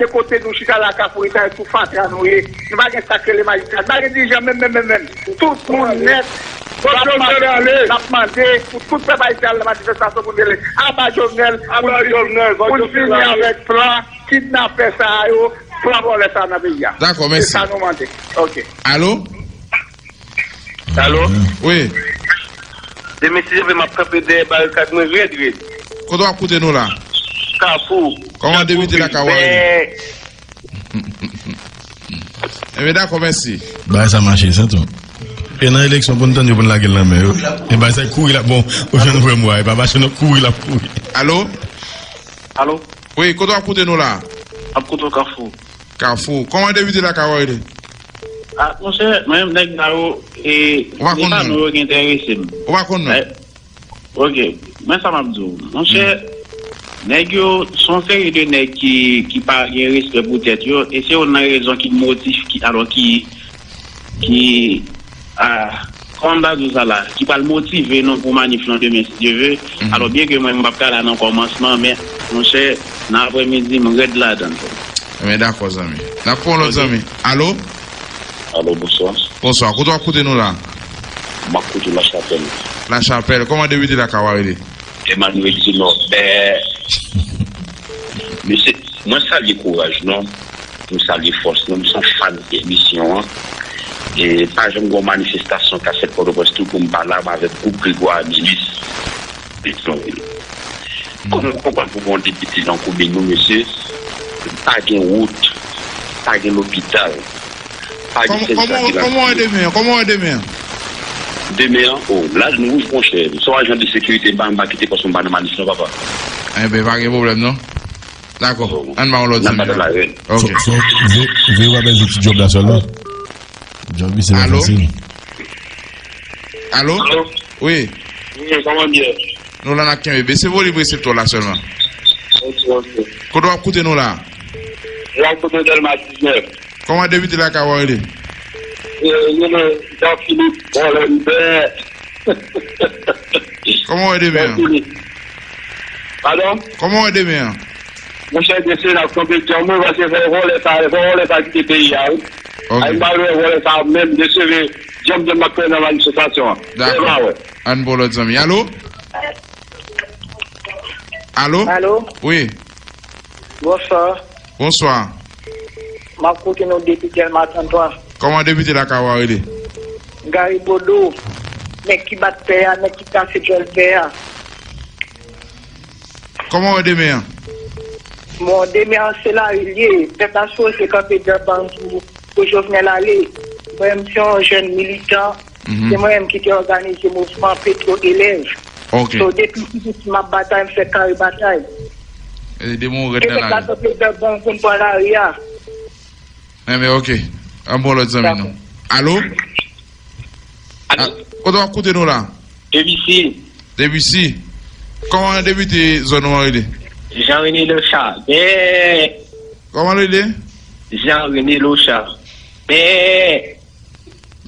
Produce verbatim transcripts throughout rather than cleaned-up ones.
de kote nou chita la, Kafou Itali, sou fatra nou ye. Nou pa gen sa k rele majistra. Nou pa gen dirijan menm, menm, menm, menm. Tout moun nèt. N ap mande, n ap mande pou tout pèp ayisyen al nan manifestasyon pou n rele aba Jovenel, pou n fini, pou n fini avèk plan kidnapè sa a yo, plan vòlè sa a nan peyi a. Dakò, mèsi. Se sa nou mande. Ok. Alo? Alo? Wi. Demen si Dye vle, m ap kanpe dèyè barikad mwen rèd, rèd. Kote w ap koute nou la? Kafou. Kòman depite Lakawari ye? Ebyen, dakò, mèsi. Bagay sa mache, sa tou. E nan eleksyon, pou n tann yo, pou n lage l nan men yo. E bagay sa kouri la, bon, ou jwenn vrè mo a, e pa mache, non, kouri l ap kouri. Alo? Alo? Wi, kote w ap koute nou la? M ap koute w Kafou. Kafou. Kòman depite Lakawari ye? Ah, monchè, mwen menm nèg sa yo, e, ou pa konn non, non, yo ki enterese m. Ou pa konn non? Eh, ok, men sa m ap di w. Monchè, nèg yo, se yon seri de nèg ki, ki pa gen respè pou tèt yo, e se youn nan rezon ki motif, ki, alò, ki, ki, ah, kòman m ta di w sa la, ki pral motive nou pou manif lan demen, si Dye ve. Alò, byen ke mwen, m p ap ka la nan kòmansman, men, monchè, nan aprèmidi, m rèd ladan l. Ebyen, dakò, zanmi. N ap pran yon lòt zanmi. Alo? Alo, bonswa. Bonswa. Kote w ap koute nou la? M ap koute Lachapèl. Lachapèl. Kòman depite Lakawari ye? Emmanuel Gilbert. Mesye, mwen salye kouraj nou. M salye fòs nou. M se yon fan emisyon an. E pa janm gen yon manifestasyon k ap fèt Pòtoprens tou pou m pa la, m avèk gwoup Grégoire Milis. Petyonvil. Kòman w konprann pou gen yon depite nan komin nou, mesye? Pa gen wout, pa gen lopital, pa gen sèvis laviran. Kòman w wè demen an? Kòman w wè demen an? Demen an, o, laj nou wouj, monchè. Se yon ajan de sekirite, m pa, m pa kite pòs mwen pa nan manif non, papa. Enben, pa gen pwoblèm non. Dakò, ann ba yon lòt zanmi la. Ok. Fò, fò, vle, vle w ap fè ti djòb la sèlman. Djòb li se pa fasil. Alo? Alo? Wi. Wi, kòman ye? Nou la n ap kenbe. Bese volim reseptè w la sèlman. Ok, ok. Kote w ap koute nou la? Mwen ap koute Dèlma diznèf. Kòman depite Lakawari ye? Eh, Jean Philippe Volènbè. Kòman w wè demen an? Jean Philippe. Padon? Kòman w wè demen an? Monchè, Dye se n ap kanpe djanm, wi, paske fò vòlè sa, fò vòlè sa kite peyi a, wi. Ok. Ay, m pa vle wè vòlè sa menm, Dye se ve, djanm, djanm m ap fè nan manifestasyon an. Dakò. Ann pran lòt zanmi. Alo? Alo? Alo? Wi. Bonswa. Bonswa. M ap koute nou depi Dèlma trannntwa. Kòman depite Lakawari ye? Gary Bodeau, nèg ki bat tè a, nèg ki kase djòl tè a. Kòman w wè demen an? Bon, demen an se lari l ye. Pèp la sou se kanpe dèyè bang pou, pou Jovenel ale. Mwen menm se yon jèn militan. Se mwen menm ki te òganize mouvman Petro Elèv. Ok. So, depi m piti, m ap batay, m fè kare batay. E demen w rèd nan lari. Pèp la kanpe dèyè bang pou n pran lari a. Enben, ok. Ann pran lòt zanmi nou. Dakò. Alo? Alo? A, kote w ap koute nou la? Debisi. Debisi. Kòman depite zòn ou an rele? Jean René Lochard. Bè. Kòman l rele? Jean René Lochard. Bè.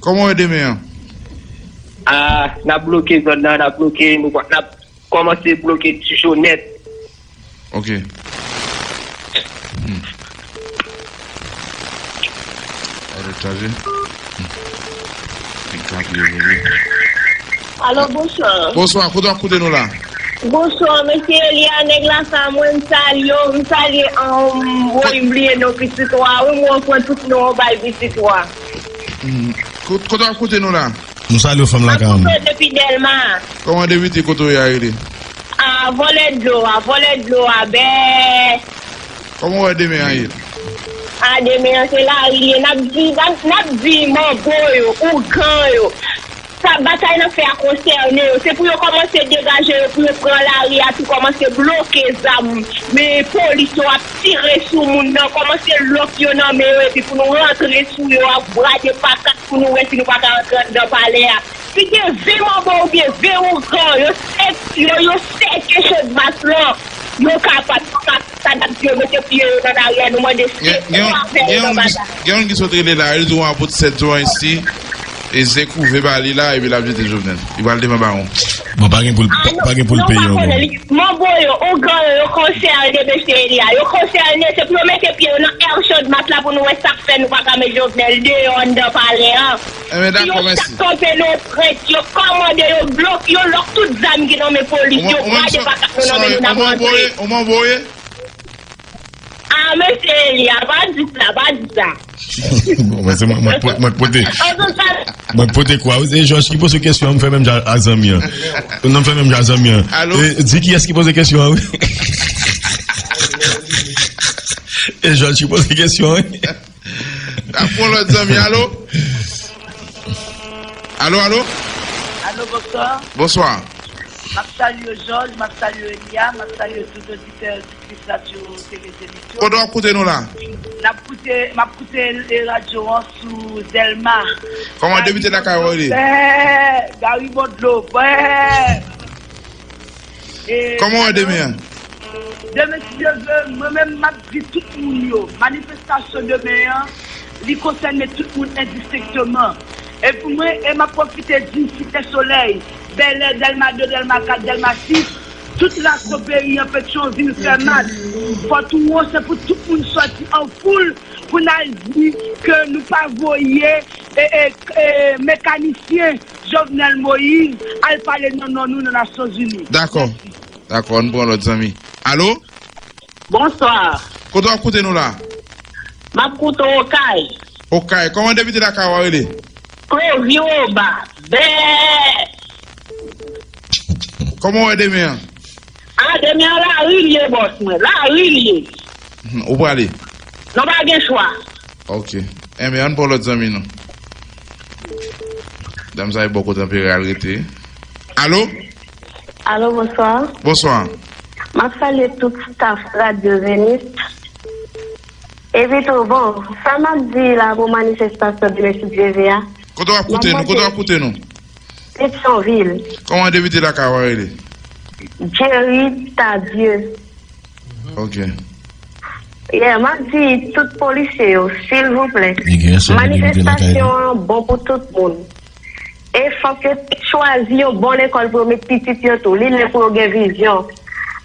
Kòman w wè demen an? A, n ap bloke zòn nan, n ap bloke, nou, n ap kòmanse bloke Tijo nèt. Ok. Hmm. Alo, chaje. Hmm. Li kanpe evolye. Alo, bonswa. Bonswa, kote w ap koute nou la? Bonswa, mesye Elia, nèg la sa, mwen, m salye w, m salye, um, woy, m bliye non pitit ou a, wi, m wè w pran tout non w bay pitit ou a. Hmm. Kot-, kote w ap koute nou la? Nou salye w, fanm lakay an. M ap koute w depi Dèlma. Kòman depite kote w ye a rele? A, vòlè dlo a, vòlè dlo a, bè. Kòman w wè demen an ye? A, demen an se lari l ye. N ap di, n ap, n ap di manbo yo, ougan yo. Sa batay n ap fè a konsène yo. Se pou yo kòmanse degaje yo, pou yo pran lari a, tou kòmanse bloke zam. Men polis yo ap tire sou moun nan, kòmanse lòk yo nan men yo, epi pou nou rantre sou yo ak brade pakat pou nou wè si nou pa ka rantre anndan palè a. Si gen ven manbo oubyen ven ougan, yo sèk, yo, yo sèke Chadmas lan, yo kapab, yo kapab, sa n ap di yo mete pye yo nan lari a, nou mande sekou avè yo nan batay. Gen, gen youn ki, gen youn ki sot rele la, li di w apot sèt zwan isi, e zen kouve ba li la, epi l ap jete Jovenel. Li pral devan bawon. Bon, pa gen pou l, pa, pa gen pou l peye ankò. Manbo yo, ougan yo, yo konsène, mesye Elia. Yo konsène, se pou yo mete pye yo nan air show de masse la pou nou wè sa k fè nou pa ka met Jovenel deyò anndan palè a. Enben, dakò, mèsi. Si yo chak kanpe nan prent, yo kòmande, yo bloke, yo lòk tout zam ki nan men polis, yo brade pakat nou nan men nou, n ap rantre. Ou manbo ye? Ah, mesye Eli, a pa di sa, pa di sa. Bon, mwen se mwen, mwen k po-, mwen k pote, mwen k pote kwa. E Jòj ki poze kesyon an, m fè menm jan ak zanmi an. Non, m fè menm jan ak zanmi an. Alo? E, di kiyès ki poze kesyon an, wi. E Jòj ki poze kesyon an, wi. N ap pran lòt zanmi. Alo? Alo, alo? Alo, bonswa. Bonswa. M ap salye Jòj, m ap salye Elia, m ap salye tout oditè, oditris Radyo Tele Zenith yo. Kote w ap koute nou la? N ap koute, m ap koute, e, radyo an sou Dèlma. Kòman depite lakay ou rele? Bè, Gary Bòdlo, bè. E, kòman w wè demen an? Demen, si Dye vle, mwen menm, m ap di tout moun yo, manifestasyon demen an, li konsène tout moun endistenkteman. E pou mwen, e m ap pwofite di Site Solèy, Bèlè, Dèlma de, Dèlma kat, Dèlma sis, tout raso peyi an, Petyonvil, Fèmat, Fòtouwon, se pou tout moun sòti an foul pou n al di ke nou pa voye, e, e, e, mekanisyen Jovenel Moïse al pale nan non nou nan Nasyonzini. Dakò. Mèsi. Dakò, ann pran lòt zanmi. Alo? Bonswa. Kote w ap koute nou la? M ap koute w Okay. Okay. Kòman depite lakay ou a rele? Clovy Roba. Bè! Kòman w wè demen an? A, demen an lari l ye, bòs mwen. Lari l ye. Hmm, ou prale? Nou pa gen chwa. Ok. Enben, ann pran lòt zanmi nou. Dam sa e bò kote anperè a l rete. Alo? Alo, bonswa. Bonswa. M ap salye tout staff Radyo Zenith. Epi tou, bon, sa m ap di la pou manifestasyon demen si Dye vle a. Kote w ap koute nou? Kote w ap koute nou? Petyonvil. Kòman depite lakay ou a rele? Jerry Tardieu. Ok. Yeah, m ap di tout polisye yo, silvouplè, manifestasyon an bon pou tout moun. E fòk yo chwazi yon bon lekòl pou yo met pitit yo tou. Li lè pou yo gen vizyon.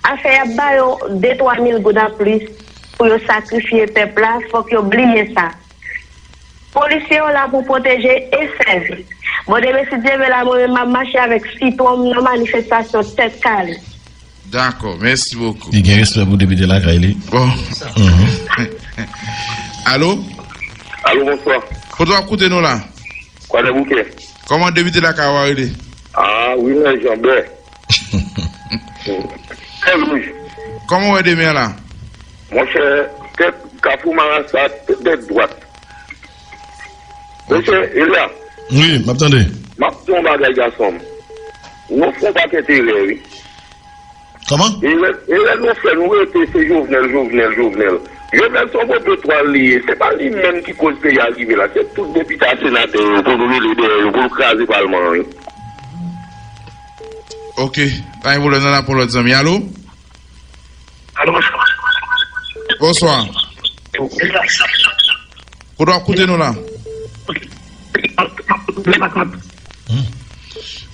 Afè y ap ba yo de twa mil goud anplis pou yo sakrifye pèp la, fòk yo bliye sa. Polisye yo la pou pwoteje e sèvi. Bon, demen si Dye vle la, mwen menm m ap mache avèk sitwon m nan manifestasyon Tèt Kale. Dakò, mèsi bokou. Li gen respè pou depite lakay li. Bon. Mhm. Alo? Alo, bonswa. Kote w ap koute nou la? Kwadèboukè. Kòman depite lakay ou a rele? Ah, Wilner Jean Bert. Tèt wouj. Kòman w wè demen an la? Monchè, tèt Kafou Marasa, tèt dwat. Mesye Elia. Wi, m ap tande. M ap di yon bagay, gason m. Nou fè yon pakèt erè, wi. Kòman? Erè, erè nou fè, nou rete se Jovenel, Jovenel, Jovenel. Jovenel se yon pope etwal li ye. Se pa li menm ki koz peyi a rive la. Se tout depite ak senatè yo pou nou rele dèyè yo, pou nou kraze palman an, wi. Ok. Pa gen pwoblèm, n ap pran lòt zanmi. Alo? Alo, bonswa. Bonswa. Kote w ap koute nou la? Hmm.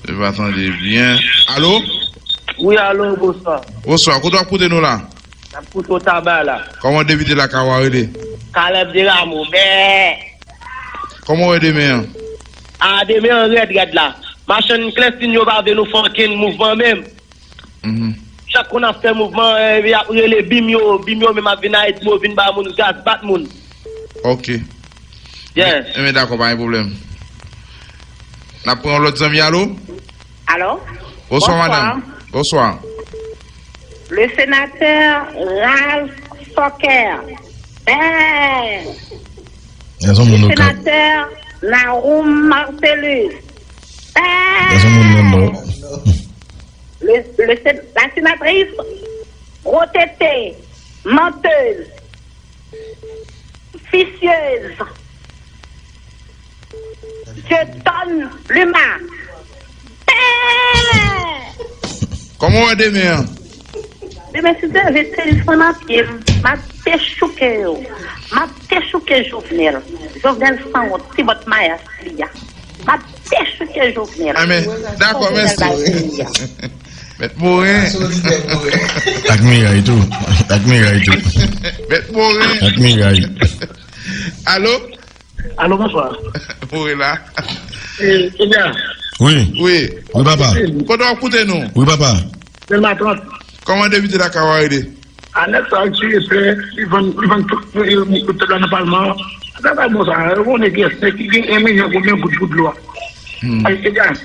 Mwen pa tande byen. Alo? Wi, alo, bonswa. Bonswa, kote w ap koute nou la? M ap koute w Taba la. Kòman depite lakay ou a rele? Caleb Desrameaux, bè! Kòman w wè demen an? A, demen an rèd, rèd la. Machann klèsin yo pa vle nou fè okenn mouvman menm. Mhm. Chak kou n ap fè mouvman, eh, y ap rele bim yo, bim yo menm ap vin Ayiti, yo vin ba moun gaz, bat moun. Ok. Yeah. Enben, dakò, pa gen pwoblèm. N ap pran yon lòt zanmi, alo? Alo? Bonswa, madanm. Bonswa. Le sénateur Ralph Soccer. Bè! Le sénateur Naroum Marcellus. Bè! Le, le, la sénatrice Gros Tété, menteuse, vicieuse, Dieudonne Luma. Pè! Kòman w wè demen an? Demen, si Dye vle, se li fann an pye m. M ap dechouke yo. M ap dechouke Jovenel. Jovenel sanwont, ti bòt mayas li a. M ap Pèsekite Jovenel. Amen. Dakò, mèsi. Mèt Moren. Ak Miray tou. Ak Miray tou. Mèt Moren. Ak Miray. Alo? Alo, bonswa. Moren la. Eh, Elias. Wi. Wi. Wi, papa. Kote w ap koute nou? Wi, papa. Delma trant. Kòman depite Lakay ou a rele? A, nèg sa yo tiye pè, li vann, li vann tout, eh, tout pèp la nan palman an. Sa pa bon sa, yo konnen kiyès, nèg ki gen yon milyon konbyen goud pou dlo a. Hmm. Ay, Elias,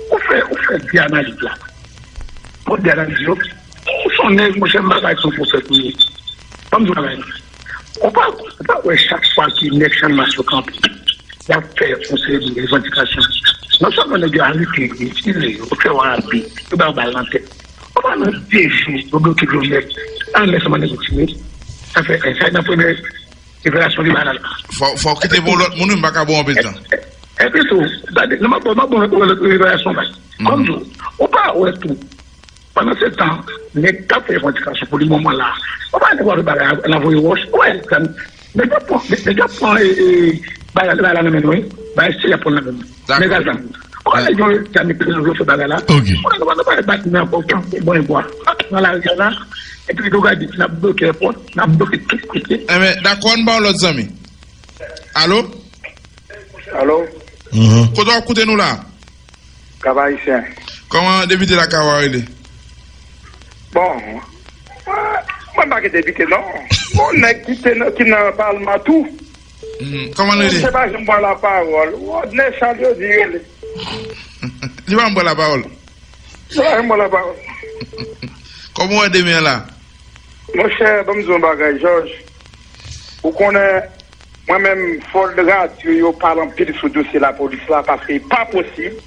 ou fè, ou fè de analiz la. Ou de analiz yo. Ou se yon nèg, monchè, m pa ka di se yon pwofèt ou ye. Ban m di w bagay. Ou pa, ou pa wè chak fwa ke nèg Channmas yo kanpe, y ap fè yon seri de revandikasyon. Non sèlman nèg yo arete yo, yo tire yo, yo fè yo abi, yo ba yo bal nan tèt. Ou pa nan de jou, yo bloke Jovenel. An, men sèlman nèg yo tire. Sa fè, sa nan premye revelasyon li ba la. Fò, fò w kite pou lòt moun, wi, m pa ka ba w anpil tan. Epi tou, gade, non, m ap, m ap ba w revelasyon bay. Kòm tou, ou pa wè tou, pandan se tan, nèg k ap fè revandikasyon pou li moman la, ou pa wè nèg w ap fè bagay nan voye wòch, ou wè, nèg yo ap pran, nèg yo ap pran, eh, eh, bagay la nan men nou, wi. Bagay serye ap pran nan men nou. Dakò. Nèg a zam. Ou wè nèg yo zam epi yo fè bagay la. Ok. Ou wè nou pa bay bat nan kò, bon, e bwa. Nan lari a la, epi nou gade, n ap bloke èpòt, n ap bloke tout kote. Enben, dakò, ann ba yon lòt zanmi. Alo? Alo? Mhm. Kote w ap koute nou la? Kap Ayisyen. Kòman depite Lakay ou a rele? Bon, mwen, mwen pa gen depite, non. Bon, nèg ki te nan, ki nan palman tou. Mhm. Kòman l rele? Se pa janm pran lapawòl. Rodney Charles yo di rele. Li pa janm pran lapawòl. Li pa janm pran lapawòl. Kòman w wè demen an la? Monchè, ban m di w yon bagay, Jòj. Ou konnen, mwen menm, fò radyo yo pale anpil sou dosye lapolis la, paske e pa posib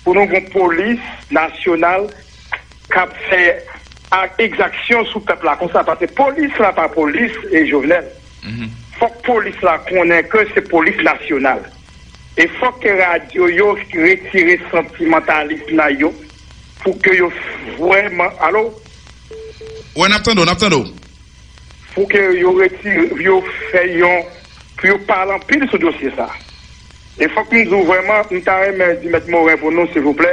pou nou gen yon polis nasyonal k ap fè a-, egzaksyon sou pèp la konsa, paske polis la pa polis e Jovenel. Mhm. Fòk polis la konnen ke se polis nasyonal. E fòk ke radyo yo retire santimantalis nan yo pou ke yo vrèman, alo? Wè, n ap tande w, n ap tande w. Pou ke yo retire, yo fè yon, pou yo pale anpil sou dosye sa. E fòk m di w vrèman, m ta renmen di Mèt Moren pou nou, silvouplè.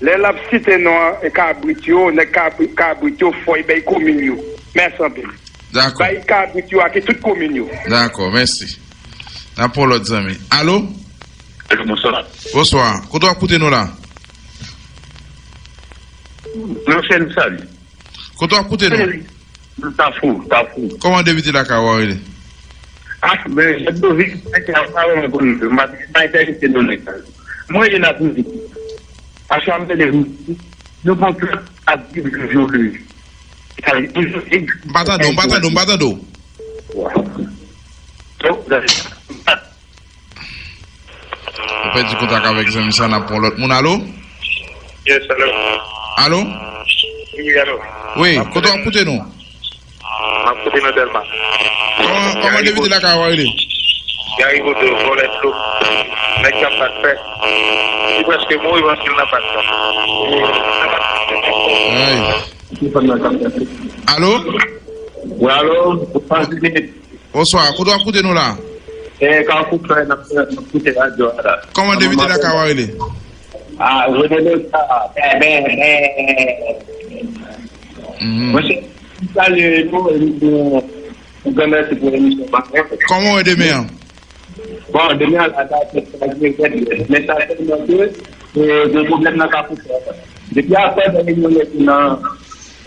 Lè l ap site non an, e kabrit yo, nèg kabri-, kabrit yo, fò y bay komin yo. Mèsi anpil. Dakò. Bay kabrit yo ak tout komin yo. Dakò, mèsi. N ap pran lòt zanmi. Alo? Alo, bonswa. Bonswa. Kote w ap koute nou la? Monchè, m salye. Kote w ap koute nou? Tafou, Tafou. Kòman depite Lakay ou a rele? Ah, men, Dovic, nèg sa yo pa renmen konn, m pa, m pa enterese nan nèg sa yo. Mwen, e la pou di. Asanble, nou konn ap viv vyole. M pa tande w, m pa tande w, m pa tande w. Ou pèdi kontak avèk zanmi sa, n ap pran lòt moun. Alo? Yes, alo. Alo? Wi, alo. Wi, kote w ap koute nou? M ap koute nan Dèlma. Kòman, kòman depite Lakay ou a rele? Gary Bodo, vòlè dlo. Nèg k ap bat fè. Li prèske mouri pandan l ap bat fè. Ay. Alo? Wi, alo. Bonswa, kote w ap koute nou la? E, Kafou Florè, n ap, n ap koute radyo a la. Kòman depite Lakay ou a rele? Ah, Rene Leta, bè, bè, bè. Mhm. Monchè, m salye nou, e nou di yon gran mèsi pou emisyon sa. Kòman w wè demen an? Bon, demen an la, sa fèt sa gen rèd, men sa tèlman ke, e, gen pwoblèm nan Kafou Florè. Depi apre dènye moun nan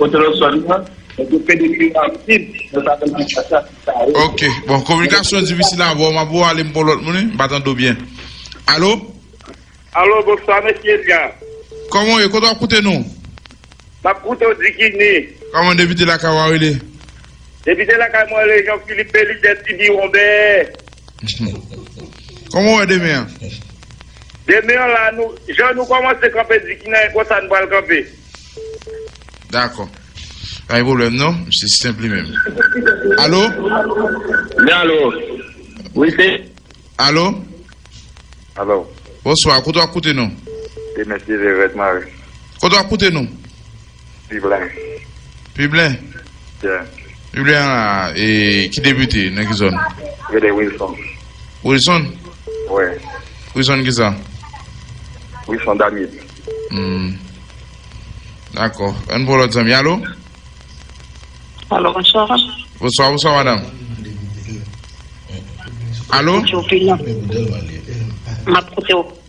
Otelosòn nan, yo te fè de kriz anpil, yo pa konn ki sa, sa, sa, wi. Ok, bon, kominikasyon difisil avè w, m ap ale m pran lòt moun, wi, m pa tande w byen. Alo? Alo, bonswa, mesye Edgar. Kòman w ye? Kote w ap koute nou? M ap koute w Dikini. Kòman depite Lakay ou a rele? Depite Lakay mwen rele Jean Philippe Belizaire Tibi Wonbè. Kòman w wè demen an? Demen an la, nou, jan nou kòmanse kanpe Dikini an, e konsa nou pral kanpe. Dakò. Pa gen pwoblèm non, se senp li menm. Alo? Wi, alo. Wi, se Alo? Alo? Bonswa, kote w ap koute nou? Se mesye Verèt Mari. Kote w ap koute nou? Piblen. Piblen? Yeah. Piblen a, e, ki depite, nan ki zòn? Rele Wilson. Wilson? Wi. Wilson ki sa? Wilson Daniel. Hmm. Dakò. Ann pou lòt zanmi. Alo? Alo, bonswa. Bonswa, bonswa, madanm. Alo? Jopi nan. M ap koute w.